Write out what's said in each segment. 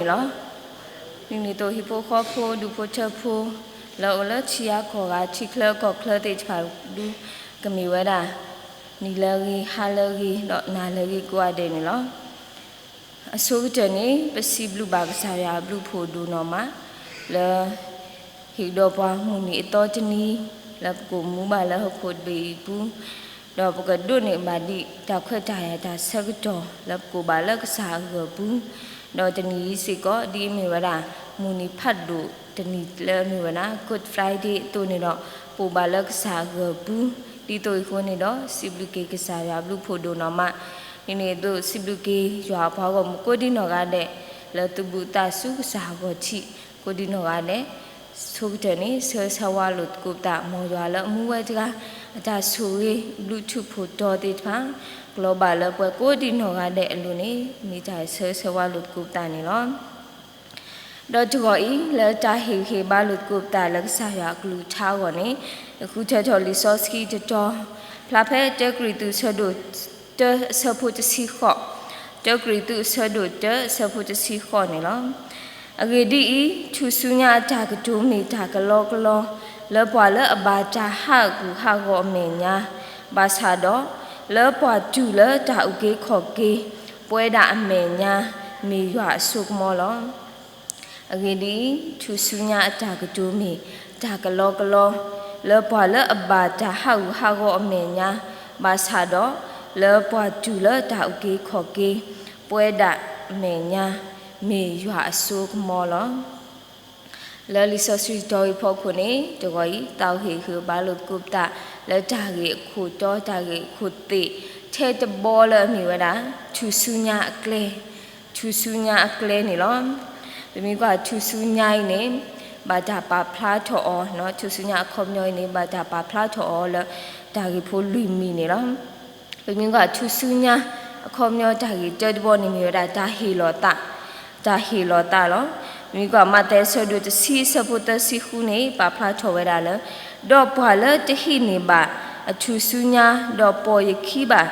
လီၤ. ဒ်န့ၣ်အသိး ဟံၣ်ဖိဃီဖိ ဒူၣ်ဖိထၢဖိ လၢအအိၣ်လၢထံဂၤကီၢ်ဂၤ ထံချၢကီၢ်ချၢသ့ၣ်တဖၣ်ဒု ကမ့ၢ်ဝဲဒၣ် နံၤလၢအဂ့ၤ ဟါလၢအဂ့ၤ ဒီးနၤလၢအဂ့ၤကိးဂၤဒဲးန့ၣ်လီၤ. အဆိကတၢၢ်န့ၣ် ပစံးဘျုးဘၣ်ကစၢ်ယွၤအဘျုးအဖှိၣ်ဒိၣ်နီၢ်မး လၢ ဟ့ၣ်ကဒီးပှၤမုၢ်နံၤအသီတနံၤ လၢပကအိၣ်မူဘၣ်လၢဟီၣ်ခိၣ်တဘ့ၣ်အံၤအပူၤ, ဒီးပကဒိးန့ၢ်ဘၣ်ဒံးတၢ်ခွဲးတၢ်ယာ်တၢ်ဆၢကတီၢ်လၢပကအိၣ်ဘၣ်လၢကစၢ်အဂီၢ်အပူၤ, ဒီးတနံၤအံၤစ့ၢ်ကီး ဒ်အမ့ၢ်ဝဲဒၣ် မုၢ်နံၤဖးဒိၣ်တနံၤလၢအမ့ၢ်ဝဲဒၣ် Good Friday အသိးန့ၣ်ဒီး ပအိၣ်ဘၣ်လၢကစၢ်အဂီၢ်အပူၤ, ဒ်သိးအဃိန့ၣ်ဒီး စံးဘျုးက့ၤကစၢ်ယွၤအဘျုးအဖှိၣ်ဒိၣ်နီၢ်မး, ဒ်န့ၣ်အသိး စံးဘျုးက့ၤယွၤအပှၤဂီၢ်မုၢ်ကိးဒံနီၢ်ဂၤဒဲး လၢသုဘူးသးဆူကစၢ်အဂီၢ်ထံး ကိးဒံနီၢ်ဂၤဒဲး, ဆိကတၢၢ်န့ၣ် ဆၢဂ့ၤဆၢဝါလိာ်သကိးပသး မ်ယွၤလၢအမူဝဲတဂၤ အတၢ်ဆိၣ်ဂ့ၤ ဘျုးထူးဖှိၣ်တီၤသ့ၣ်တဖၣ် ကျီၤဘၣ်လၢပှၤကိးဒံနီၢ်ဂၤဒဲးအလိၤန့ၣ် မ့ၢ်တၢ်ဆၢဂ့ၤဆၢဝါလိာ်သကိးပသးန့ၣ်လီၤ. ဒီးတဂီၤအံၤ လၢတၢ်ဟ့ၣ်ဂံၢ်ဟ့ၣ်ဘါလိာ်သကိးပသးလၢကစၢ်ယွၤအကလုၢ်ကထါအဂီၢ်န့ၣ် ယဃုထၢထီၣ်လံာ်စီဆှံတတီၤ ဖျါဖဲတၢကရံၣ်သူးအဆၢဒိၣ်တၢအဆၢဖိတဆံဃိး, တၢကရံၣ်သူးအဆၢဒိၣ်တၢအဆၢဖိတဆံဃိးန့ၣ်လီၤ. အဂ့ၢ်ဒ်အံၤ, ထူၣ်စုညါအတၢ်ကတိၤမ့ၢ်တၢ်ကလီကလီ လၢပှၤလၢအဘၣ်တၢ်ဟးဂူာ်ဟးဂီၤအမဲာ်ညါ, ဘၣ်ဆၣ်ဒီး လၢပှၤတူၢ်လၢတၢ်အုၣ်က့ၤခီၣ်က့ၤ ပဝဲဒၣ်အမဲာ်ညါ မ့ၢ်ယွၤအစိကမီၤလီၤ. အဂ့ၢ်ဒ်အံၤ, ထူၣ်စုညါအတၢ်ကတိၤမ့ၢ်တၢ်ကလီကလီ လၢပှၤလၢအဘၣ်တၢ်ဟးဂူာ်ဟးဂီၤအမဲာ်ညါ, ဘၣ်ဆၣ်ဒီး လၢပှၤတူၢ်လၢတၢ်အုၣ်က့ၤခီၣ်က့ၤ ပဝဲဒၣ်အမဲာ်ညါ မ့ၢ်ယွၤအစိကမီၤလီၤ. လၢလံာ်စီဆှံတီၤအံၤဖီခိၣ်န့ၣ် တဂီၤအံၤ သးဟ့ၣ်ဂံၢ်ဟ့ၣ်ဘါလိာ်သကိးပသး လၢတၢ်ဂ့ၢ်အခိၣ်တီ တၢ်ဂ့ၢ်အခိၣ်သ့ၣ် ထဲတဘီလၢအမ့ၢ်ဝဲဒၣ် ထူၣ်စုညါအကျဲ ထူၣ်စုညါအကျဲန့ၣ်လီၤ. ပမ့ၢ်ကွၢ်ထူၣ်စုညါအံၤန့ၣ် ဘၣ်တၢ်ပာ်ဖျါထီၣ်အီၤ, ထူၣ်စုညါအခီပညီအံၤန့ၣ် ဘၣ်တၢ်ပာ်ဖျါထီၣ်အီၤလၢ တၢ်ဂ့ၢ်ဖိလွံၢ်မံၤန့ၣ်လီၤ. ပမ့ၢ်ကွၢ်ထူၣ်စုညါ အခီပညီတၢ်ဂ့ၢ်တၢတဘီန့ၣ်မ့ၢ်ဝဲဒၣ် တၢ်ဟ့ၣ်လီၤသး, တၢ်ဟ့ၣ်လီၤသးလီၤ. ပမ့ၢ်ကွၢ်မးသဲအဆၢဒိၣ်တဆံအဆၢဖိသၢဆံဃုန့ၣ် ပာ်ဖျါထီၣ်ဝဲဒၣ်လၢ ဒီးပှၤလၢတဟံးန့ၢ်ဘၣ်အထူၣ်စုညါ ဒီးပိာ်ယခံဘၣ်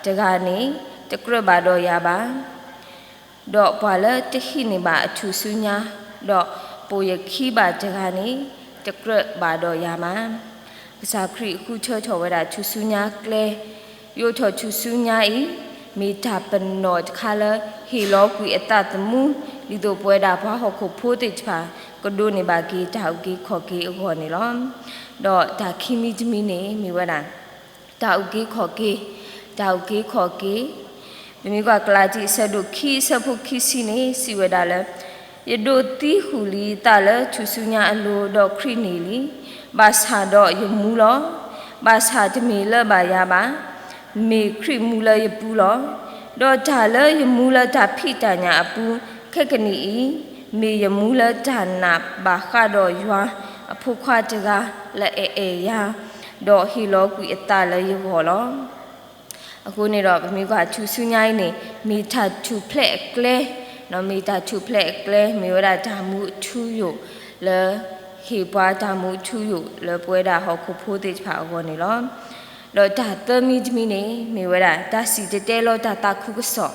တဂၤန့ၣ် တကြၢးဘၣ်ဒီးယၤဘၣ် ဒီးပှၤလၢတဟံးန့ၢ်ဘၣ်အထူၣ်စုညါ ဒီးပိာ်ယခံဘၣ်တဂၤန့ၣ် တကြၢးဘၣ်ဒီးယၤဘၣ်. ကစၢ်ခရံာ်ဃုထၢထီၣ်ဝဲဒၣ်ထူၣ်စုညါကျဲ, ယအိးထီၣ်ထူၣ်စုညါအံၤ မ့ၢ်တၢ်ပနီၣ်တခါလၢ ဟ့ၣ်လီၤကွံာ်အသးသမူ ဒ်သိးပဝဲဒၣ်ပှၤဟီၣ်ခိၣ်ဖိသ့ၣ်တဖၣ် ကဒိးန့ၢ်ဘၣ်က့ၤတၢ်အုၣ်က့ၤခီၣ်က့ၤအဂီၢ်န့ၣ်လီၤ. ဒီးတၢ်ခံမံၤတမံၤန့ၣ် မ့ၢ်ဝဲဒၣ် တၢ်အုၣ်က့ၤခီၣ်က့ၤ, တၢ်အုၣ်က့ၤခီၣ်က့ၤ, ပမ့ၢ်ကွၢ်ကလၤတံ အဆၢဒိၣ်ခံ အဆၢဖိခံဆံန့ၣ် စံးဝဲဒၣ်လၢ ယဒိးသံဃုာ်လံယသးလၢထူၣ်စုညါအလိၤ ဒီးခရံာ်န့ၢ်လံ, ဘၣ်ဆၣ်ဒီးယမူလီၤ. ဘၣ်ဆၣ်တမ့ၢ်လၢၤဘၣ်ယၤဘၣ်, မ့ၢ်ခရံာ်မူလၢယပူၤလီၤ. ဒီးတၢ်လၢယမူလၢတၢ်ဖံးတၢ်ညၣ်အပူၤ ခဲကနံၣ်အံၤ, မ့ၢ်ယမူလၢတၢ်နာ်ဘၣ်ဃးဒီးယွၤအဖိခွါတဂၤလၢအအဲၣ်အယၤ, ဒီးဟ့ၣ်လီၤကွံာ်အသးလၢယဂီၢ်လီၤ. အဃိန့ၣ်ဒီး ပမ့ၢ်ကွၢ်ထူၣ်စုညါအံၤန့ၣ် မ့ၢ်တၢ်ထူၣ်ဖျဲးအကျဲ, မ့ၢ်တၢ်ထူၣ်ဖျဲးအကျဲ မ့ၢ်ဝဲဒၣ်တၢ်မူအထူအယိာ်လၢ ဟ့ၣ်ပှၤတၢ်မူအထူအယိာ်လၢပဝဲဒၣ်ဟီၣ်ခိၣ်ဖိသ့ၣ်တဖၣ်အဂီၢ်န့ၣ်လီၤ. ဒီးတၢ်သၢမံၤတမံၤန့ၣ် မ့ၢ်ဝဲဒၣ် တၢ်စံၣ်တဲၤတဲလီၤတၢ်သးခုကစီၣ်,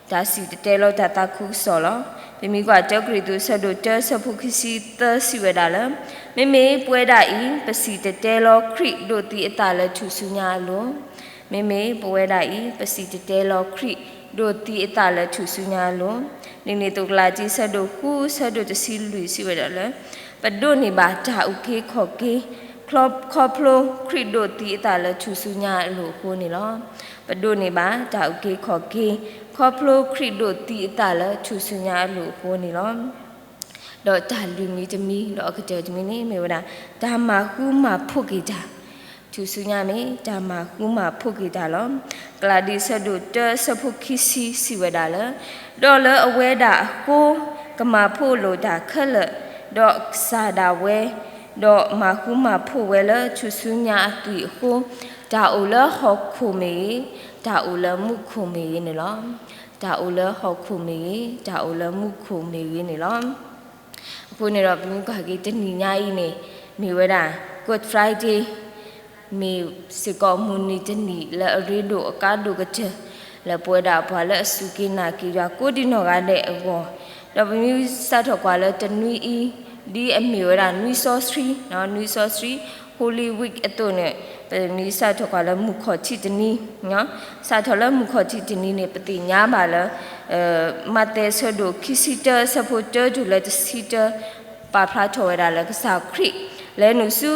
တၢ်စံၣ်တဲၤတဲလီၤတၢ်သးခုကစီၣ်လီၤ. ပမ့ၢ်ကွၢ်တၢကရံၣ်သူး အဆၢဒိၣ်တၢ အဆၢဖိခံဆံသၢ စံးဝဲဒၣ်လၢ မ့မ့ၢ်ပဝဲဒၣ်အံၤ ပစံၣ်တဲၤတဲလီၤခရံာ်ဒိးသံအသးလၢထူၣ်စုညါအလိၤ, မ့မ့ၢ်ပဝဲဒၣ်အံၤ ပစံၣ်တဲၤတဲလီၤခရံာ်ဒိးသံအသးလၢထူၣ်စုညါအလိၤ, ဒ်န့ၣ်အသိး ကလၤတံ အဆၢဒိၣ်ဃု အဆၢဒိၣ်တဆံလွံၢ် စံးဝဲဒၣ်လၢ ပဒိးန့ၢ်ဘၣ်တၢ်အုၣ်က့ၤခီၣ်က့ၤ ခီဖျိခရံာ်ဒိးသံအသးလၢထူၣ်စုညါအလိၤအဃိန့ၣ်လီၤ. ပဒိးန့ၢ်ဘၣ်တၢ်အုၣ်က့ၤခီၣ်က့ၤ ခီဖျိခရံာ်ဒိးသံအသးလၢထူၣ်စုညါအလိၤအဃိန့ၣ်လီၤ. ဒီးတၢ်လွံၢ်မံၤတမံၤ ဒီးအကတၢၢ်တမံၤန့ၣ် မ့ၢ်ဝဲဒၣ် တၢ်မၤဃူမၤဖိးက့ၤတၢ်, ထူၣ်စုညါမ့ၢ်တၢ်မၤဃူမၤဖိးက့ၤတၢ်လီၤ. ကလၤတံ အဆၢဒိၣ်တၢ အဆၢဖိခံဆံ စံးဝဲဒၣ်လၢ ဒီးလၢအဝဲဒၣ်အဃိ ကမၤဖိးလိာ်တၢ်ခဲလၢာ်, ဒီးကစၢ်ဒၣ်ဝဲ ဒီးမၤဃူမၤဖိးဝဲလၢထူၣ်စုညါအသွံၣ်အဃိ, တၢ်အိၣ်လၢဟီၣ်ခိၣ်မ့ၢ်ဂ့ၤ, တၢ်အိၣ်လၢမူခိၣ်မ့ၢ်ဂ့ၤန့ၣ်လီၤ. တၢ်အိၣ်လၢဟီၣ်ခိၣ်မ့ၢ်ဂ့ၤ, တၢ်အိၣ်လၢမူခိၣ်မ့ၢ်ဂ့ၤန့ၣ်လီၤ. အဃိန့ၣ်ဒီး ပမ့ၢ်ကွၢ်က့ၤတနံၤညါအံၤန့ၣ် မ့ၢ်ဝဲဒၣ် Good Friday, မ့ၢ်စ့ၢ်ကီးမုၢ်နံၤတနံၤလၢအရ့ဒိၣ်အကါဒိၣ်ကတၢၢ် လၢပဝဲဒၣ်ပှၤလၢအစူၢ်က့ၤနာ်က့ၤယွၤကိးဒံနီၢ်ဂၤဒဲးအဂီၢ်, ဒီးပမ့ၢ်စးထီၣ်ကွၢ်လၢတနွံအံၤ ဒ်အမ့ၢ်ဝဲဒၣ်နွံစီဆှံ, နွံစီဆှံ Holy Week အသိးန့ၣ် ပမ့ၢ်စးထီၣ်ကွၢ်လၢမုၢ်ခီၣ်ထံးတနံၤ, စးထီၣ်လၢမုၢ်ခီၣ်ထံးတနံၤန့ၣ် ပသ့ၣ်ညါဘၣ်လၢ မးသဲအဆၢဒိၣ်ခံဆံတၢ အဆၢဖိတၢတုၤလၢတဆံတၢ ပာ်ဖျါထီၣ်ဝဲဒၣ်လၢကစၢ်ခရံာ် လဲၤနုာ်ဆူ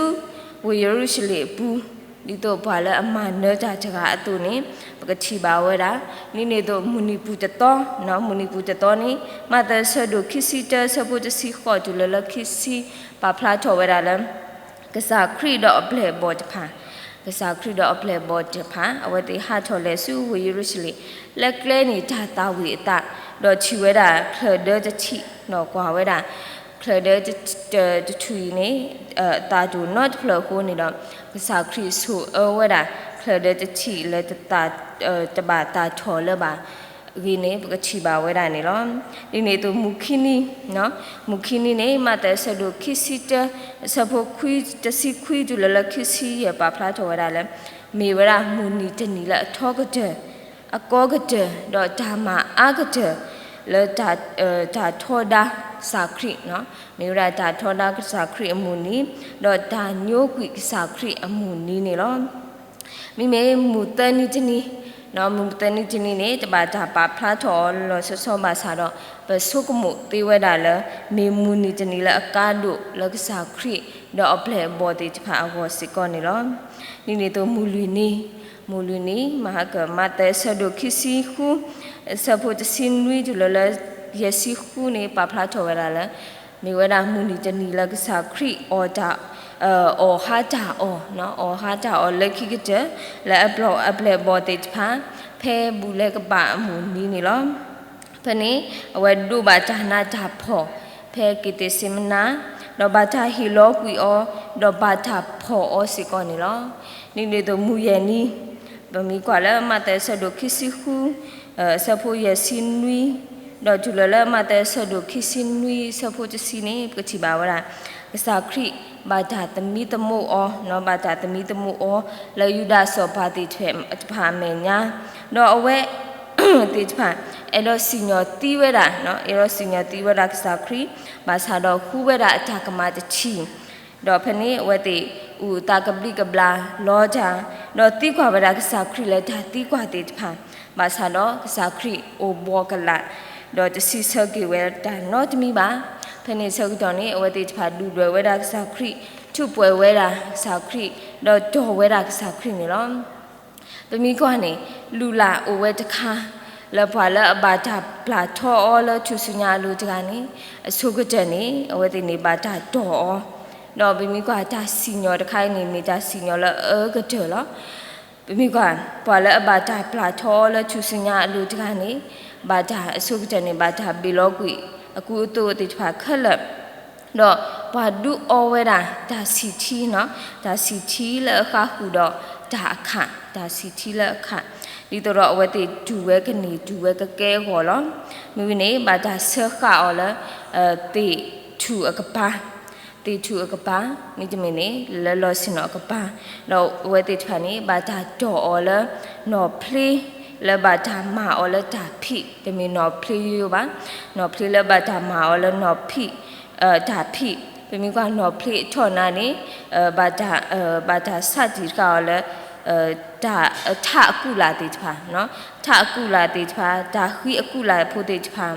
ဝ့ၢ်ယရူၤၡလ့ၣ်အပူၤ ဒ်သိးပှၤလၢအမၤနၢၤတၢ်တဂၤအသိးန့ၣ် ပကထံၣ်ဘၣ်ဝဲဒၣ်. ဒ်န့ၣ်အသိးမုၢ်နံၤပူၤတသီ, မုၢ်နံၤပူၤတသီန့ၣ် မးသဲအဆၢဒိၣ်ခံဆံတၢ အဆၢဖိတဆံဃိးတုၤလၢလၢခံဆံ ပာ်ဖျါထီၣ်ဝဲဒၣ်လၢ ကစၢ်ခရံာ်ဒီးအပျဲၢ်အဘီၣ်တဖၣ်, ကစၢ်ခရံာ်ဒီးအပျဲၢ်အဘီၣ်တဖၣ် အဝဲသ့ၣ်ဟးထီၣ်လဲၤဆူဝ့ၢ်ယရူၤၡလ့ၣ် လၢကျဲန့ၣ်တၢ်သၣ်ဝံၤအသး, ဒီးထံၣ်ဝဲဒၣ်ချၢၣ်ဒၢတထံး, ဒီးကွၢ်ဝဲဒၣ် ချၢၣ်ဒၢတထံးအံၤန့ၣ် အသၣ်တအိၣ်နီတဖျၢၣ်အဃိန့ၣ်ဒီး ကစၢ်ခရံာ်ဆိၣ်အၢဝဲဒၣ် ချၢၣ်ဒၢတထံးလၢ တဘၣ်သၣ်ထီၣ်လၢၤဘၣ်အဂ့ၢ်န့ၣ် ပကထံၣ်ဘၣ်ဝဲဒၣ်န့ၣ်လီၤ. ဒ်န့ၣ်အသိးမုၢ်ခံနံၤ, မုၢ်ခံနံၤန့ၣ် မးသဲအဆၢဒိၣ်ခံဆံတၢ အဆၢဖိခွံ, တဆံခွံတုၤလၢလၢခံဆံယဲၢ် ပာ်ဖျါထီၣ်ဝဲဒၣ်လၢ မ့ၢ်ဝဲဒၣ်မုၢ်နံၤတနံၤလၢအထီကတၢၢ်, အကီကတၢၢ်, ဒီးတၢ်မၤအါကတၢၢ် လၢ တၢ်ထီဒါကစၢ်ခရံာ်, မ့ၢ်ဝဲဒၣ်တၢ်ထီဒါကစၢ်ခရံာ်အမုၢ်နံၤ, ဒီးတၢ်ညိကွံာ်ကစၢ်ခရံာ်အမုၢ်နံၤန့ၣ်လီၤ. မ့မ့ၢ်မုၢ်သၢနံၤတနံၤ, မုၢ်သၢနံၤတနံၤန့ၣ် တဘၣ်တၢ်ပာ်ဖျါထီၣ်အီၤလီၤလီၤဆီဆီဘၣ်ဆၣ်ဒီး ပဆိကမိၣ်သ့ဝဲဒၣ်လၢ မ့ၢ်မုၢ်နံၤတနံၤလၢအကါဒိၣ်လၢကစၢ်ခရံာ် ဒီးအပျဲၢ်အဘီၣ်သ့ၣ်တဖၣ်အဂီၢ်စ့ၢ်ကီးန့ၣ်လီၤ. ဒ်န့ၣ်အသိးမုၢ်လွံၢ်နံၤ, မုၢ်လွံၢ်နံၤ မဟါကၢၣ် မးသဲအဆၢဒိၣ်ခံဆံဃု အဆၢဖိတဆံနွံတုၤလၢလၢ ယဲၢ်ဆံဃုန့ၣ် ပာ်ဖျါထီၣ်ဝဲဒၣ်လၢ မ့ၢ်ဝဲဒၣ်မုၢ်နံၤတနံၤလၢကစၢ်ခရံာ်အီၣ်တၢ်, အီၣ်ဟါတၢ်အီၣ်, အီၣ်ဟါတၢ်အီၣ်လၢခံကတၢၢ် လၢအပျဲၢ်အဘီၣ်သ့ၣ်တဖၣ် ဖဲဘူၣ်လဲၤကပၤအမုၢ်နံၤန့ၣ်လီၤ. ဖဲန့ၣ် အဝဲဒိးဘၣ်တၢ်နးတၢ်ဖှီၣ် ဖဲက့ၤသ့းစ့မနၤ, ဒီးဘၣ်တၢ်ဟ့ၣ်လီၤကွံာ်အီၤ, ဒီးဘၣ်တၢ်ဖီၣ်အီၤစ့ၢ်ကီးန့ၣ်လီၤ. ဒ်န့ၣ်အသိးမုၢ်ယဲၢ်နံၤ, ပမ့ၢ်ကွၢ်လၢမးသဲအဆၢဒိၣ်ခံဆံဃု အဆၢဖိယဲၢ်ဆံနွံ, ဒီးတုၤလီၤလၢမးသဲအဆၢဒိၣ်ခံဆံနွံ အဆၢဖိတဆံန့ၣ် ပကထံၣ်ဘၣ်ဝဲဒၣ် ကစၢ်ခရံာ် ဘၣ်တၢ်သမံသမိးအီၤ, ဘၣ်တၢ်သမံသမိးအီၤ လၢယူဒၤစီၤပၤသ့ၣ်တဖၣ်အမဲာ်ညါ, ဒီးအဝဲ သ့ၣ်တဖၣ် အဲၣ်ဒိးစံၣ်ညီၣ်သံဝဲဒၣ်, အဲၣ်ဒိးစံၣ်ညီၣ်သံဝဲဒၣ်ကစၢ်ခရံာ် ဘၣ်ဆၣ်ဒီးဃုဝဲဒၣ်အတၢ်ကမၣ်တထံၣ်, ဒီးဖဲန့ၣ်အဝဲသ့ၣ် အုၣ်အသးကဘျံးကဘျၣ်လီၤတၢ်, ဒီးသံကွၢ်ဝဲဒၣ်ကစၢ်ခရံာ်လၢတၢ်သံကွၢ်သ့ၣ်တဖၣ်, ဘၣ်ဆၣ်ဒီးကစၢ်ခရံာ်အိၣ်ဘှီၣ်ကလာ်, ဒီးတစံးဆၢက့ၤဝဲတၢ်နီတမံၤဘၣ်. ဖဲန့ၣ်ဆၢကတီၢ်န့ၣ် အဝဲသ့ၣ်တဖၣ်ဒုၣ်ဒွဲၣ်ဝဲဒၣ်ကစၢ်ခရံာ်, ထူးပှဲၤဝဲဒၣ်ကစၢ်ခရံာ်, ဒီးတီၢ်ဝဲဒၣ်ကစၢ်ခရံာ်န့ၣ်လီၤ. ပမ့ၢ်ကွၢ်န့ၣ် လုၢ်လၢ်အိၣ်ဝဲတခါ လၢပှၤလၢအဘၣ်တၢ်ပျၢ်ထီအီၤလၢထူၣ်စုညါအလိၤတဂၤန့ၣ် အဆိကတၢၢ်န့ၣ် အဝဲသ့ၣ်န့ၣ်ဘၣ်တၢ်တီၢ်အီၤ, ဒီးပမ့ၢ်ကွၢ်တၢ်စံၣ်ညီၣ်တခါအံၤန့ၣ် မ့ၢ်တၢ်စံၣ်ညီၣ်လၢအအၢကတၢၢ်လီၤ. ပမ့ၢ်ကွၢ် ပှၤလၢအဘၣ်တၢ်ပျၢ်ထီအီၤလၢထူၣ်စုညါအလိၤတဂၤန့ၣ် ဘၣ်တၢ်အဆိကတၢၢ်န့ၣ် ဘၣ်တၢ်ဘ့ၣ်လီၤကွံာ်အကူအသိးသ့ၣ်တဖၣ်ခဲလၢာ် ဒီးပှၤဒုးအီဝဲဒၣ်တၢ်ဆံၣ်ထံ, တၢ်ဆံၣ်ထံလၢအဃါဃုာ်ဒီးတၢ်အခၣ်, တၢ်ဆံၣ်ထံလၢအခၣ်, ဒ်သိးဒီးအဝဲသ့ၣ်တူၢ်ဝဲကန့ၢ်တူၢ်ဝဲကကဲအဂီၢ်လီၤ. မ့ၢ်ဝံၤန့ၣ် ဘၣ်တၢ်ဆၢဃာ်အီၤလၢ သ့ၣ်ထူၣ်အကပၤ, သ့ၣ်ထူၣ်အကပၤ, မ့တမ့ၢ်န့ၣ် လၢလီၢ်ဆ့ၣ်နီၤအကပၤ, ဒီးအဝဲသ့ၣ်တဖၣ်န့ၣ် ဘၣ်တၢ်တီၢ်အီၤလၢ နီၣ်ဖျ့ လၢဘၣ်တၢ်မၤအီၤလၢတၢ်ဖံး, တမ့ၢ်နီၣ်ဖျ့ယိယိဘၣ်, နီၣ်ဖျ့လၢဘၣ်တၢ်မၤအီၤလၢနီၣ်ဖံး, တၢ်ဖံး, ပမ့ၢ်ကွၢ်နီၣ်ဖျ့အထီၣ်နၤန့ၣ် ဘၣ်တၢ်, ဘၣ်တၢ်ဆးတံၢ်တခါအီၤလၢ ထးအကူၣ်လာ်သ့ၣ်တဖၣ်, ထးအကူၣ်လာ်သ့ၣ်တဖၣ်, တၢ်ဃံအကူၣ်လာ်ဖိသ့ၣ်တဖၣ်,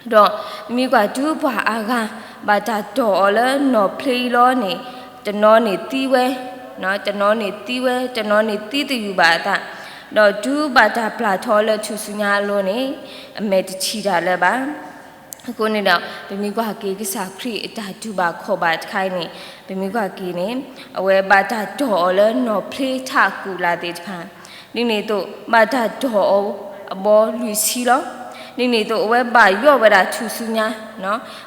ဒီးမ့ၢ်ကွၢ်တုၤပှၤအါဂၤ ဘၣ်တၢ်တီၢ်အီၤလၢနီၣ်ဖျ့အံၤလီၤန့ၣ် တနီၤန့ၣ်သံဝဲ, တနီၤန့ၣ်သံဝဲ, တနီၤန့ၣ်သံသယုၢ်ဘၣ်အသး, ဒီးတုၤဘၣ်တၢ်ပျၢ်ထီလၢထူၣ်စုညါအလိၤန့ၣ် အမဲာ်တထံၣ်တၢ်လၢၤဘၣ်. အဃိန့ၣ်ဒီး ပမ့ၢ်ကွၢ်က့ၤကစၢ်ခရံာ်အတၢ်တူၢ်ဘၣ်ခီၣ်ဘၣ်တခါအံၤန့ၣ် ပမ့ၢ်ကွၢ်က့ၤန့ၣ် အဝဲဘၣ်တၢ်တီၢ်အီၤလၢနီၣ်ဖျ့ထးအကူၣ်လာ်သ့ၣ်တဖၣ်, ဒ်န့ၣ်အသိး ဘၣ်တၢ်တီၢ်အီၤအဘီလွံၢ်ဆံလီၤ. ဒ်န့ၣ်အသိး အဝဲဘၣ်ယီၢ်ဝဲဒၣ်ထူၣ်စုညါ,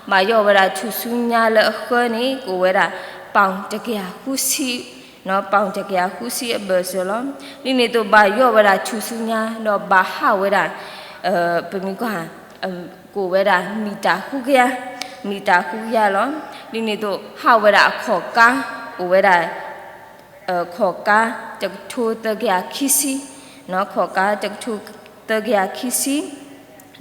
ဘၣ်ယီၢ်ဝဲဒၣ်ထူၣ်စုညါလၢအဃၢန့ၣ် ကအိၣ်ဝဲဒၣ် ပီၣ်တကယၤဃုဆံ, ပီၣ်တကယၤဃုဆံအဘၢၣ်စၢၤလီၤ. ဒ်န့ၣ်အသိး ဘၣ်ယီၢ်ဝဲဒၣ်ထူၣ်စုညါ ဒီးဘၣ်ဟးဝဲဒၣ် ပမ့ၢ်ကွၢ် ကအိၣ်ဝဲဒၣ်မံၣ်တၢ်ဃုကယၤ, မံၣ်တၢ်ဃုကယၤလီၤ. ဒ်န့ၣ်အသိး ဟးဝဲဒၣ်အခီၣ်ကါ အိၣ်ဝဲဒၣ် ခီၣ်ကါတကထိသၢကယၤခံဆံ, ခီၣ်ကါတကထိသၢကယၤခံဆံ,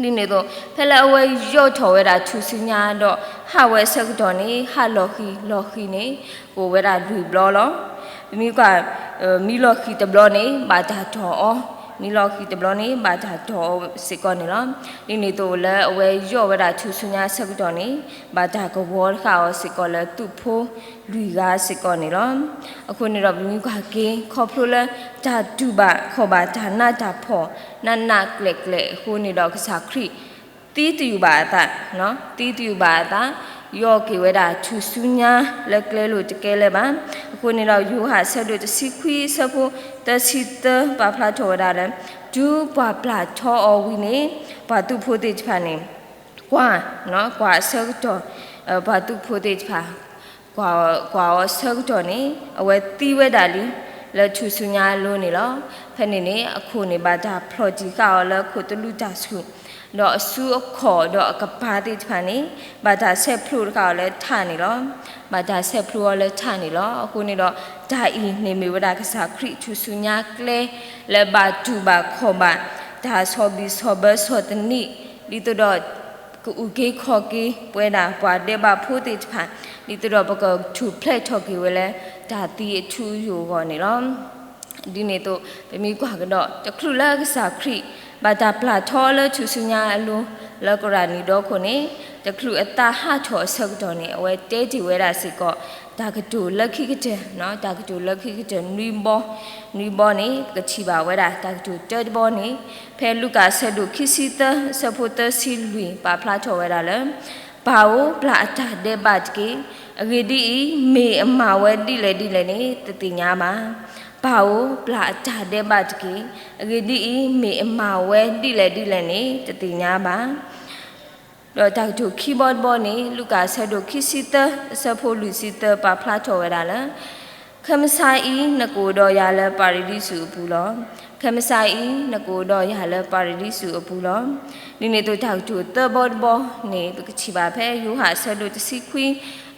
ဒ်န့ၣ်အသိး ဖဲလၢအဝဲယီၢ်ထီၣ်ဝဲဒၣ်ထူၣ်စုညါဒီး ဟးဝဲအဆၢကတီၢ်န့ၣ် ဟးလီၤဃံၤလီၤဃံၤန့ၣ် အိၣ်ဝဲဒၣ်လွံၢ်ဘျီလီၤ. ပမ့ၢ်ကွၢ် မံလီၤဃံၤတဘျီန့ၣ် ဘၣ်တၢ်တီၢ်အီၤ, မံလီၤဃံၤတဘျီန့ၣ် ဘၣ်တၢ်တီၢ်အီၤစ့ၢ်ကီးန့ၣ်လီၤ. ဒ်န့ၣ်အသိးလၢအဝဲယီၢ်ဝဲဒၣ်ထူၣ်စုညါအဆၢကတီၢ်န့ၣ် ဘၣ်တၢ်ကဝီၤတဃာ်အီၤစ့ၢ်ကီးလၢသုးဖိလွံၢ်ဂၤစ့ၢ်ကီးန့ၣ်လီၤ. အဃိန့ၣ်ဒီးပမ့ၢ်ကွၢ်က့ၤ ခီဖျိလၢတၢ်တူၢ်ဘၣ်ခီၣ်ဘၣ်တၢ်နးတၢ်ဖှီၣ် နးနးကျဲၤကျဲၤအဃိန့ၣ်ဒီး ကစၢ်ခရံာ် သံတယုၢ်ဘၣ်အသး, သံတယုၢ်ဘၣ်အသး, ယီၢ်က့ၤဝဲဒၣ်ထူၣ်စုညါလၢကျဲလိၤတကဲလၢၤဘၣ်. အဃိန့ၣ်ဒီး ယိၤဟၣ်အဆၢဒိၣ်တဆံခွံအဆၢဖိသၢဆံသၢ ပာ်ဖျါထီၣ်ဝဲဒၣ်လၢ တုၤပှၤပျၢ်ထီအီၤဝံၤန့ၣ် ပှၤသုးဖိသ့ၣ်တဖၣ်န့ၣ် ကွၢ်, ကွၢ်အဆၢကတီၢ် ပှၤသုးဖိသ့ၣ်တဖၣ် ကွၢ်အီၤအဆၢကတီၢ်န့ၣ် အဝဲသံဝဲဒၣ်လံ လၢထူၣ်စုညါအလိၤန့ၣ်လီၤ. ဖဲန့ၣ်န့ၣ် အခိၣ်န့ၣ် ဘၣ်တၢ်ဖျီၣ်တံၢ်ဃာ်အီၤလၢခိၣ်တလူၢ်တၢ်ဆူၣ်, ဒီးအစုအခီၣ်ဒီးအကပၤသ့ၣ်တဖၣ်န့ၣ် ဘၣ်တၢ်ဆဲးဖျိတဃာ်အီၤလၢထးန့ၣ်လီၤ. ဘၣ်တၢ်ဆဲးဖျိအီၤလၢထးန့ၣ်လီၤ. အဃိန့ၣ်ဒီး တၢ်အံၤန့ၣ်မ့ၢ်ဝဲဒၣ်ကစၢ်ခရံာ်ထူၣ်စုညါကျဲ လၢဘၣ်တူၢ်ဘၣ်ခီၣ်ဘၣ် တၢ်ဆီၣ်ဘံၣ်ဆီၣ်ဘၢဆီၣ်သနံး ဒ်သိးဒီး ကအုၣ်က့ၤခီၣ်က့ၤပဝဲဒၣ်ပှၤဒဲးဘးဖိသ့ၣ်တဖၣ် ဒ်သိးဒီးပကထူၣ်ဖျဲးထီၣ်က့ၤဝဲလၢ တၢ်သံအထူအယိာ်အဂီၢ်န့ၣ်လီၤ. ဒ်န့ၣ်အသိး ပမ့ၢ်ကွၢ်ကဒီး တချုးလၢကစၢ်ခရံာ် ဘၣ်တၢ်ပျၢ်ထီလၢထူၣ်စုညါအလိၤ လၢကရၣ်နံၤဒီခိၣ်န့ၣ် တချုးအသးဟးထီၣ်အဆၢကတီၢ်န့ၣ် အဝဲတဲတ့ၢ်ဝဲဒၣ်စ့ၢ်ကီး တၢ်ကတိၤလၢခံကတၢၢ်, တၢ်ကတိၤလၢခံကတၢၢ်နွံဘီ, နွံဘီန့ၣ် ပကထံၣ်ဘၣ်ဝဲဒၣ် တၢ်ကတိၤတၢတဘီန့ၣ် ဖဲလူၤကၣ်အဆၢဒိၣ်ခံဆံသၢ အဆၢဖိသၢဆံလွံၢ် ပာ်ဖျါထီၣ်ဝဲဒၣ်လၢ ပၢ်ဧၢ, ပျၢ်အတၢ်ဒဲးဘးတက့ၢ်. အဂ့ၢ်ဒ်အံၤ, မ့ၢ်အမၤဝဲဒ်လဲၣ်ဒ်လဲၣ်န့ၣ် တသ့ၣ်ညါဘၣ်. ပၢ်ဧၢ, ပျၢ်အတၢ်ဒဲးဘးတက့ၢ်. အဂ့ၢ်ဒ်အံၤ, မ့ၢ်အမၤဝဲဒ်လဲၣ်ဒ်လဲၣ်န့ၣ် တသ့ၣ်ညါဘၣ်. ဒီးတၢ်ကတိၤခံဘီတဘီန့ၣ် လူၤကၣ်အဆၢဒိၣ်ခံဆံသၢ အဆၢဖိလွံၢ်ဆံသၢ ပာ်ဖျါထီၣ်ဝဲဒၣ်လၢ ခဲမုၢ်ဆါအံၤ နကအိၣ်ဒီးယၤလၢပၤရဒံစူးအပူၤလီၤ. ခဲမုၢ်ဆါအံၤ နကအိၣ်ဒီးယၤလၢပၤရဒံစူးအပူၤလီၤ. ဒ်န့ၣ်အသိးတၢ်ကတိၤသၢဘီတဘီန့ၣ် ပကထံၣ်ဘၣ်ဖဲယိၤဟၣ်အဆၢဒိၣ်တဆံခွံ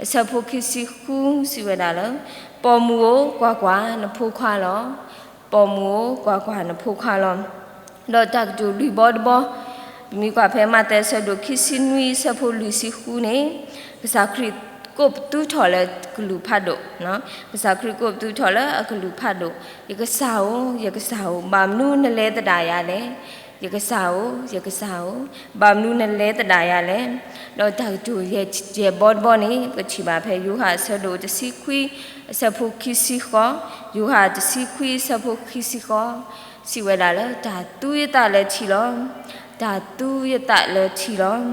အဆၢဖိခံဆံဃု စံးဝဲဒၣ်လၢ ပိာ်မုၣ်ဧၢ, ကွၢ်ကွၢ်, နဖိခွါလီၤ. ပိာ်မုၣ်ဧၢ, ကွၢ်ကွၢ်, နဖိခွါလီၤ. ဒီးတၢ်ကတိၤလွံၢ်ဘီတဘီ, ပမ့ၢ်ကွၢ်ဖဲမးသဲအဆၢဒိၣ်ခံဆံနွံ အဆၢဖိလွံၢ်ဆံဃုန့ၣ် ကစၢ်ခရံာ်ကိးပသူထီၣ်လၢကလုၢ်ဖးဒိၣ်, ကစၢ်ခရံာ်ကိးပသူထီၣ်လၢအကလုၢ်ဖးဒိၣ်, ယကစၢ်ဧၢ, ယကစၢ်ဧၢ, ဘၣ်မနုၤနလဲၤသဒၣ်ယၤလဲၣ်. ယကစၢ်ဧၢ, ယကစၢ်ဧၢ, ဘၣ်မနုၤနလဲၤသဒၣ်ယၤလဲၣ်. ဒီးတၢ်ကတိၤယဲၢ်ဘီတဘီန့ၣ် ပထံၣ်ဘၣ်ဖဲယိၤဟၣ်အဆၢဒိၣ်တဆံခွံ အဆၢဖိခံဆံဃိး, ယိၤဟၣ်တဆံခွံ အဆၢဖိခံဆံဃိး စံးဝဲဒၣ်လၢ တၢ်သူယသးလၢထံလီၤ. တၢ်သူယသးလၢထံလီၤ.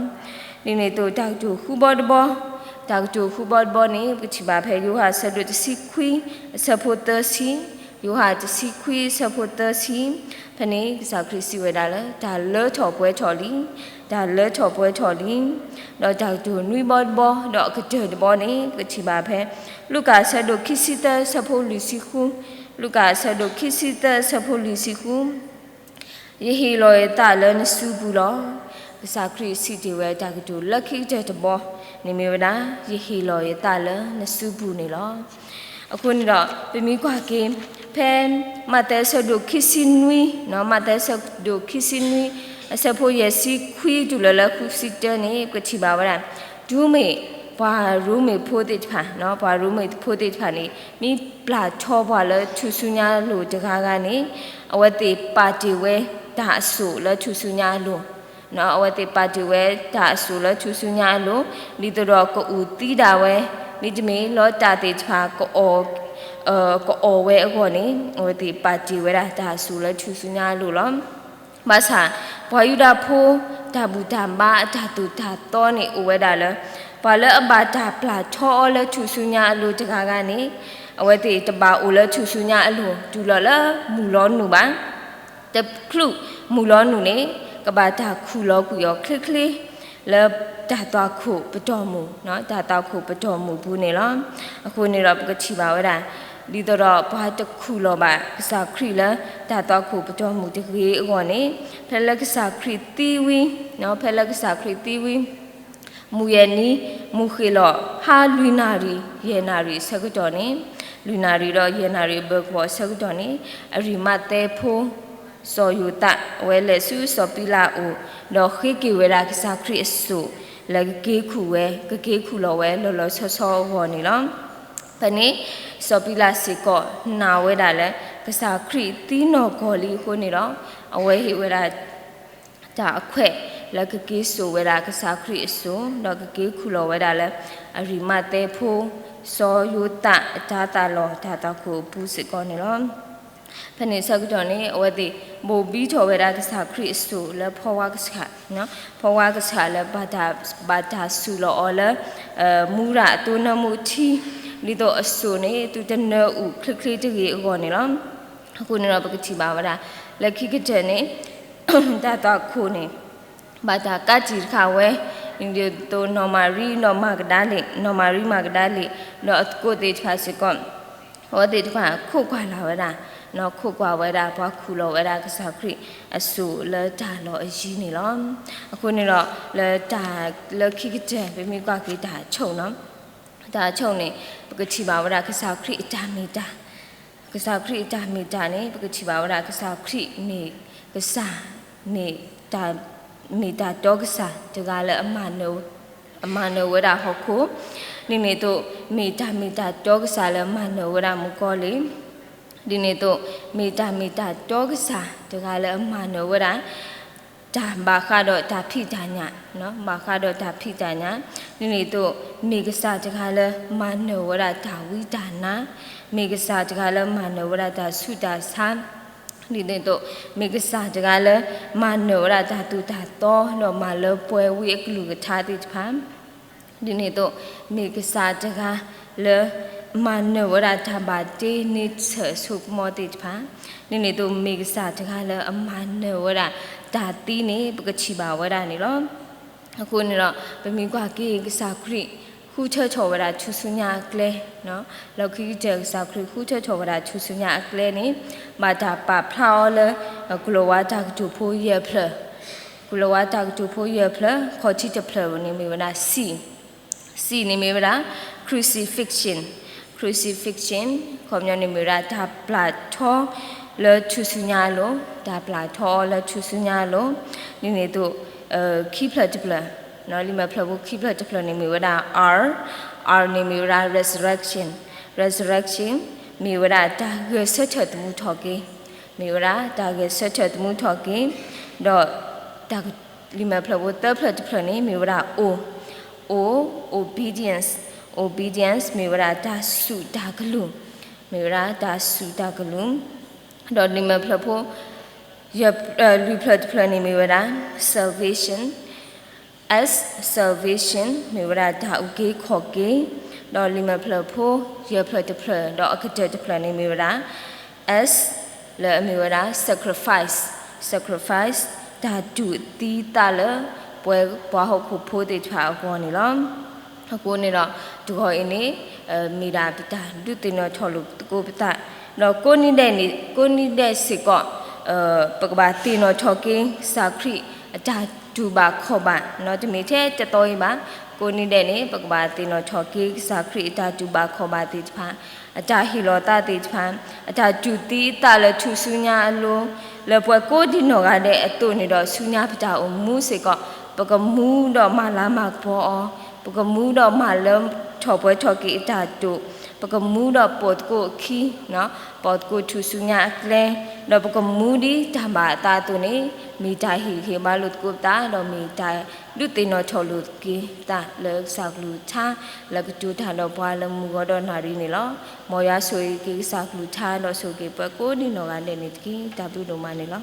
ဒ်န့ၣ်အသိးတၢ်ကတိၤဃုဘီတဘီ, တၢ်ကတိၤဃုဘီတဘီန့ၣ် ပထံၣ်ဘၣ်ဖဲယိၤဟၣ်အဆၢဒိၣ်တဆံခွံ အဆၢဖိသၢဆံ, ယိၤဟၣ်တဆံခွံ အဆၢဖိသၢဆံ, ဖဲန့ၣ်ကစၢ်ခရံာ်စံးဝဲဒၣ်လၢ တၢ်လၢထီၣ်ပှဲၤထီၣ်လံ, တၢ်လၢထီၣ်ပှဲၤထီၣ်လံ. ဒီးတၢ်ကတိၤနွံဘီတဘီ ဒီးအကတၢၢ်တဘီန့ၣ် ပထံၣ်ဘၣ်ဖဲ လူၤကၣ်အဆၢဒိၣ်ခံဆံသၢ အဆၢဖိလွံၢ်ဆံဃု, လူၤကၣ်အဆၢဒိၣ်ခံဆံသၢ အဆၢဖိလွံၢ်ဆံဃု ယဟ့ၣ်လီၤယသးလၢနစုပူၤလီၤ. ကစၢ်ခရံာ်စံးတ့ၢ်ဝဲတၢ်ကတိၤလၢခံကတၢၢ်တဘီန့ၣ်မ့ၢ်ဝဲဒၣ် ယဟ့ၣ်လီၤယသးလၢနစုပူၤန့ၣ်လီၤ. အဃိန့ၣ်ဒီး ပမ့ၢ်ကွၢ်က့ၤ ဖဲမးသဲအဆၢဒိၣ်ခံဆံနွံ, မးသဲအဆၢဒိၣ်ခံဆံနွံ အဆၢဖိယဲၢ်ဆံခွံတုၤလၢလၢဃုဆံတၢန့ၣ် ပကထံၣ်ဘၣ်ဝဲဒၣ် တုၤမ့ၢ်ပှၤရိမ့ၤဖိသ့ၣ်တဖၣ်, ပှၤရိမ့ၤဖိသ့ၣ်တဖၣ်န့ၣ် မ့ၢ်ပျၢ်ထီပှၤလၢထူၣ်စုညါအလိၤတဂၤဂၤန့ၣ် အဝဲသ့ၣ်ပာ်တ့ၢ်ဝဲတၢ်အစိၣ်လၢထူၣ်စုညါအလိၤ, အဝဲသ့ၣ်ပာ်တ့ၢ်ဝဲတၢ်အစိၣ်လၢထူၣ်စုညါအလိၤ ဒ်သိးဒီးကအုၣ်သံဒၣ်ဝဲ, မ့တမ့ၢ်လီတၢ်သ့ၣ်တဖၣ် ကအီၣ်ဝဲအဂီၢ်န့ၣ် အဝဲသ့ၣ်ပာ်တ့ၢ်ဝဲဒၣ်တၢ်အစိၣ်လၢထူၣ်စုညါအလိၤလီၤ. ဘၣ်ဆၣ် ပှၤယူဒၤဖိ တၢ်ဘူၣ်တၢ်ဘါအတၢ်သိၣ်တၢ်သီန့ၣ်အိၣ်ဝဲဒၣ်လၢ ပှၤလၢအဘၣ်တၢ်ပျၢ်ထီအီၤလၢထူၣ်စုညါအလိၤတဂၤဂၤန့ၣ် အဝဲသ့ၣ်တဘၣ်အိၣ်လၢထူၣ်စုညါအလိၤ တုၤလီၤလၢမုၢ်လီၤနုာ်ဘၣ်. တချုးမုၢ်လီၤနုာ်န့ၣ် ကဘၣ်တၢ်ခူၣ်လီၤကွံာ်အီၤချ့ချ့ လၢတၢ်သွၣ်ခိၣ်ပတီၢ်မုၢ်, တၢ်သွၣ်ခိၣ်ပတီၢ်မုၢ်ပူၤန့ၣ်လီၤ. အဃိန့ၣ်ဒီးပကထံၣ်ဘၣ်ဝဲဒၣ် ဒ်သိးဒီးပှၤတခူၣ်လီၤဘၣ်ကစၢ်ခရံာ်လၢတၢ်သွၣ်ခိၣ်ပတီၢ်မုၢ်တဂ့ၤအဂီၢ်န့ၣ် ဖဲလၢကစၢ်ခရံာ်သံဝံၤ, ဖဲလၢကစၢ်ခရံာ်သံဝံၤ မုၢ်ယဲၢ်နံၤ မုၢ်ဃ့ၢ်လီၤဟါလွံၢ်နၣ်ရံၣ် ယဲၢ်နၣ်ရံၣ်အဆၢကတီၢ်န့ၣ်, လွံၢ်နၣ်ရံၣ်ဒီးယဲၢ်နၣ်ရံၣ်အဘၢၣ်ကဝီၤအဆၢကတီၢ်န့ၣ် အရံးမးသဲဖိ စီၤယိၤသး အဝဲလဲၤဆူစီၤပံလးအအိၣ်, ဒီးဃ့က့ၤဝဲဒၣ်ကစၢ်ခရံာ်အစိၣ် လၢကက့ၤခူၣ်ဝဲ, ကက့ၤခူၣ်လီၤဝဲလီၤလီၤဆီဆီအဂီၢ်န့ၣ်လီၤ. ဖဲန့ၣ် စီၤပံလးစ့ၢ်ကီးနာ်ဝဲဒၣ်လၢ ကစၢ်ခရံာ်သံနီၢ်ကီၢ်လံအဃိန့ၣ်ဒီး အဝဲဟ့ၣ်ဝဲဒၣ် တၢ်အခွဲးလၢကက့ၤစိာ်ဝဲဒၣ်ကစၢ်ခရံာ်အစိၣ်, ဒီးကက့ၤခူၣ်လီၤဝဲဒၣ်လၢ အရံးမးသဲဖိ စီၤယိၤသးအတၤသၣ်လီၢ်တၢ်သွၣ်ခိၣ်အပူၤစ့ၢ်ကီးန့ၣ်လီၤ. ဖဲန့ၣ်ဆၢကတီၢ်န့ၣ် အဝဲသ့ၣ်ဘိၣ်ဘံထီၣ်ဝဲဒၣ်ကစၢ်ခရံာ်အစိၣ်လၢဖီဝါကဆှၣ်, ဖီဝါကဆှၣ်လၢ ဘၣ်တၢ်ဆူၣ်လီၤအီၤလၢ မူရၤအသိနၢမူထံ, ဒ်သိးအစိၣ်န့ၣ် သုတနၢအုၣ်ချ့ချ့တဂ့ၤအဂီၢ်န့ၣ်လီၤ. အဃိန့ၣ်ဒီးပကထံၣ်ဘၣ်ဝဲဒၣ် လၢခံကတၢၢ်န့ၣ် တၢ်သွၣ်ခိၣ်န့ၣ် ဘၣ်တၢ်ကးတံာ်တခါဝဲ, ဒ်သိးနီၢ်မၤရံဒီးမၤကဒၤလ့ၣ်, နီၢ်မၤရံမၤကဒၤလ့ၣ် ဒီးအသကိးသ့ၣ်တဖၣ်စ့ၢ်ကီး အဝဲသ့ၣ်တဖၣ်ခိးကွၢ်လၢ်ဝဲဒၣ်, ခိးကွၢ်ဝဲဒၣ်ပှၤခူၣ်လီၤဝဲဒၣ်ကစၢ်ခရံာ်အစိၣ်လၢတၢ်လီၢ်အယံၤန့ၣ်လီၤ. အဃိန့ၣ်ဒီး လၢတၢ်လၢခံကတၢၢ် ပမ့ၢ်ကွၢ်က့ၤတၢ်ဆိၣ်န့ၣ်, တၢ်ဆိၣ်န့ၣ် ပကထံၣ်ဘၣ်ဝဲဒၣ်ကစၢ်ခရံာ်အတၢ်မ့ၢ်တၢ် ကစၢ်ခရံာ်အတၢ်မ့ၢ်တၢ်န့ၣ် ပကထံၣ်ဘၣ်ဝဲဒၣ်ကစၢ်ခရံာ်မ့ၢ်ကစၢ်, မ့ၢ်တၢ်, မ့ၢ်တၢ်တီကစၢ်တဂၤလၢအမၤနၢၤ, အမၤနၢၤဝဲဒၣ်ဟီၣ်ခိၣ်, ဒ်န့ၣ်အသိး မ့ၢ်တၢ်မ့ၢ်တၢ်တီကစၢ်လၢအမၤနၢၤဝဲဒၣ်မုၣ်ကီၤလံၢ်, ဒ်န့ၣ်အသိး မ့ၢ်တၢ်မ့ၢ်တၢ်တီကစၢ်တဂၤလၢအမၤနၢၤဝဲဒၣ် တၢ်ဘၣ်ဃးဒီးတၢ်ဖံးတၢ်ညၣ်, ဘၣ်ဃးဒီးတၢ်ဖံးတၢ်ညၣ်, ဒ်န့ၣ်အသိး မ့ၢ်ကစၢ်တဂၤလၢမၤနၢၤဝဲဒၣ်တၢ်ဝံတၢ်နါ, မ့ၢ်ကစၢ်တဂၤလၢမၤနၢၤဝဲဒၣ်တၢ်ဆူးတၢ်ဆါ, ဒ်န့ၣ်အသိး မ့ၢ်ကစၢ်တဂၤလၢမၤနၢၤဝဲဒၣ်တၢ်သိၣ်တၢ်သီ ဒီးမၤလၢပှဲၤဝံအကလုၢ်ကထါသ့ၣ်တဖၣ် ဒ်န့ၣ်အသိး မ့ၢ်ကစၢ်တဂၤလၢ မၤနၢၤဝဲဒၣ်တၢ်ဘၣ်တ့န့ဆၢၣ်အဆိကမိၣ်သ့ၣ်တဖၣ်, ဒ်န့ၣ်အသိး မ့ၢ်ကစၢ်တဂၤလၢအမၤနၢၤဝဲဒၣ်တၢ်သံန့ၣ် ပကထံၣ်ဘၣ်ဝဲဒၣ်န့ၣ်လီၤ. အဃိန့ၣ်ဒီး ပမ့ၢ်ကွၢ်က့ၤကစၢ်ခရံာ် ဃုထၢထီၣ်ဝဲဒၣ်ထူၣ်စုညါအကျဲ, လၢခံကတၢၢ်ကစၢ်ခရံာ်ဃုထၢထီၣ်ဝဲဒၣ်ထူၣ်စုညါအကျဲန့ၣ် ဘၣ်တၢ်ပာ်ဖျါအီၤလၢ ကလီၤဝါတၢ်ကတိၤဖိယဲၢ်ဖျၢၣ်, ကလီၤဝါတၢ်ကတိၤဖိယဲၢ်ဖျၢၣ် ခီၣ်ထံးတဖျၢၣ်န့ၣ်မ့ၢ်ဝဲဒၣ် C, C န့ၣ်မ့ၢ်ဝဲဒၣ် crucifixion, crucifixion ခီပညီန့ၣ်မ့ၢ်ဝဲဒၣ်တၢ်ပျၢ်ထီ လၢထူၣ်စုညါအလိၤ, တၢ်ပျၢ်ထီအီၤလၢထူၣ်စုညါအလိၤ, ဒ်န့ၣ်အသိး ခံဖျၢၣ်တဖျၢၣ်, လံာ်မဲာ်ဖျၢၣ်ဖိခံဖျၢၣ်တဖျၢၣ်န့ၣ်မ့ၢ်ဝဲဒၣ် R, R န့ၣ်မ့ၢ်ဝဲဒၣ် resurrection, resurrection မ့ၢ်ဝဲဒၣ်တၢ်ဂဲၤဆၢထၢၣ်သမူထီၣ်က့ၤ, မ့ၢ်ဝဲဒၣ်တၢ်ဂဲၤဆၢထၢၣ်သမူထီၣ်က့ၤ, ဒီး လံာ်မဲာ်ဖျၢၣ်ဖိသၢဖျၢၣ်တဖျၢၣ်န့ၣ်မ့ၢ်ဝဲဒၣ် O, O, obedience, obedience မ့ၢ်ဝဲဒၣ်တၢ်စူၢ်တၢ်ကလုၢ်, မ့ၢ်ဝဲဒၣ်တၢ်စူၢ်တၢ်ကလုၢ်, ဒီးလံာ်မဲာ်ဖျၢၣ်ဖိ လွံၢ်ဖျၢၣ်တဖျၢၣ်န့ၣ်မ့ၢ်ဝဲဒၣ် salvation, S, salvation မ့ၢ်ဝဲဒၣ်တၢ်အုၣ်က့ၤခီၣ်က့ၤ, ဒီးလံာ်မဲာ်ဖျၢၣ်ဖိ ယဲၢ်ဖျၢၣ်တဖျၢၣ် ဒီးအကတၢၢ်တဖျၢၣ်န့ၣ်မ့ၢ်ဝဲဒၣ် S လၢအမ့ၢ်ဝဲဒၣ် sacrifice, sacrifice တၢ်တူၢ်သံသးလၢ ပှၤဟီၣ်ခိၣ်ဖိသ့ၣ်တဖၣ်အဂီၢ်န့ၣ်လီၤ. အဃိန့ၣ်ဒီး တဂီၤအံၤန့ၣ် မ့ၢ်ဒၣ်ပတၢ်ဒုးသ့ၣ်နီၣ်ထီၣ်လိာ်သကိးပသး, ဒီးကိးနံၤဒဲးန့ၣ် ကိးနံၤဒဲးစ့ၢ်ကီး ပကဘၣ်သ့ၣ်နီၣ်ထီၣ်က့ၤ ကစၢ်ခရံာ်အတၢ်တူၢ်ဘၣ်ခီၣ်ဘၣ်, တမ့ၢ်ထဲတသီအံၤဘၣ်, ကိးနံၤဒဲးန့ၣ် ပကဘၣ်သ့ၣ်နီၣ်ထီၣ်က့ၤ ကစၢ်ခရံာ်အတၢ်တူၢ်ဘၣ်ခီၣ်ဘၣ်သ့ၣ်တဖၣ်, အတၢ်ဟ့ၣ်လီၤသးသ့ၣ်တဖၣ်, အတၢ်တူၢ်သံသးလၢထူၣ်စုညါအလိၤ, လၢပှၤကိးဒံနီၢ်ဂၤဒဲးအသိးန့ၣ်ဒီး ဆူညါပတၢ်အိၣ်မူစ့ၢ်ကီး ပကမူဒီးမၤလၤမၤကပီၤအီၤ, ပကမူဒီးမၤလၢထီၣ်ပှဲၤထီၣ်က့ၤအတၢ်တိာ်, ပကမူဒီးပိာ်သကိးအခံ, ပိာ်သကိးထူၣ်စုညါအကျဲ, ဒီးပကမူဒ်တၢ်ဘၣ်အသးအသိးန့ၣ် မ့ၢ်တၢ်ဟ့ၣ်ဂံၢ်ဟ့ၣ်ဘါလိာ်သကိးပသး ဒီးမ့ၢ်တၢ်ဒုးသ့ၣ်နီၣ်ထီၣ်လိာ်က့ၤပသးလၢကစၢ်ကလုၢ်ကထါ လၢကတိၤတၢ်ဒီးပှၤလၢမုၢ်ဂီၤဒီးနၣ်ရံၣ်န့ၣ်လီၤ. မ်ယွၤဆိၣ်ဂ့ၤက့ၤကစၢ်ကလုၢ်ကထါ ဒီးဆိၣ်ဂ့ၤက့ၤပှၤကိးဒံနီၢ်ဂၤဒဲးန့ၣ်တက့ၢ်. တၢ်ဘျုးဒိၣ်မးန့ၣ်လီၤ.